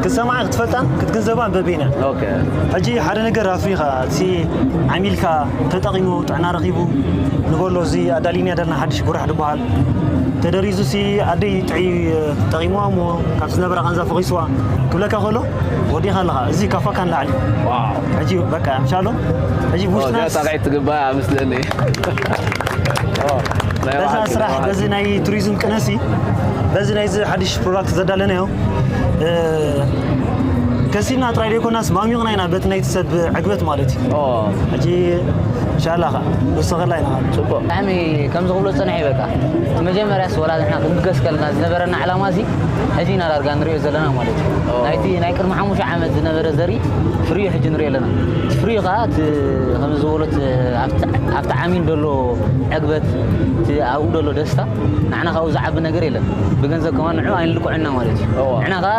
ክትሰምዓ ክትፈልጣን ክትግንዘባን በበይና። ኦኬ። ሕጂ ሓደ ነገር ኣፍሪኻ እቲ ዓሚልካ ተጠቒሙ ጥዕና ረኺቡ ንበሎ፣ እዚ ኣዳሊንያ ደልና ሓድሽ ጉራሕ ዝበሃል ተደሪዙ ሲ ኣደይ ጥዒ ጠቒምዋ እሞ ካብ ዝነበራ ቃንዛ ፈቒስዋ ክብለካ ከሎ ወዲኻ ኣለኻ። እዚ ካብ ፋካ ንላዕሊ ሕጂ በቃ ምሻሎ ሕጂ ውሽጥና ጣቂት ትግባ ምስለኒ። በዛ ስራሕ በዚ ናይ ቱሪዝም ቅነሲ በዚ ናይዚ ሓድሽ ፕሮዳክት ዘዳለናዮ ከሲብና ጥራይ ዘይኮናስ ማሚቕና ኢና በቲ ናይቲ ሰብ ዕግበት ማለት እዩ። ሕጂ እንሻላ ኸ ንስኸላ ኢና። ጽቡቅ። ብጣዕሚ ከም ዝኽብሎ ዝጸንሐ እዩ። በቃ እቲ መጀመርያስ ወላ ንሕና ክንብገስ ከለና ዝነበረና ዕላማ እዚ ሕጂ ኢና ዳርጋ ንሪኦ ዘለና ማለት እዩ። ናይቲ ናይ ቅድሚ ሓሙሽተ ዓመት ዝነበረ ዘርኢ ፍሪኡ ሕጂ ንሪኦ ኣለና። እቲ ፍሪኡ ከዓ እቲ ከም ዝበሎት ኣብቲ ዓሚል ዘሎ ዕግበት እቲ ኣብኡ ዘሎ ደስታ ንዓና ካብኡ ዝዓቢ ነገር የለን። ብገንዘብ ከማን ንዑ ኣይንልክዖና ማለት እዩ። ንሕና ከዓ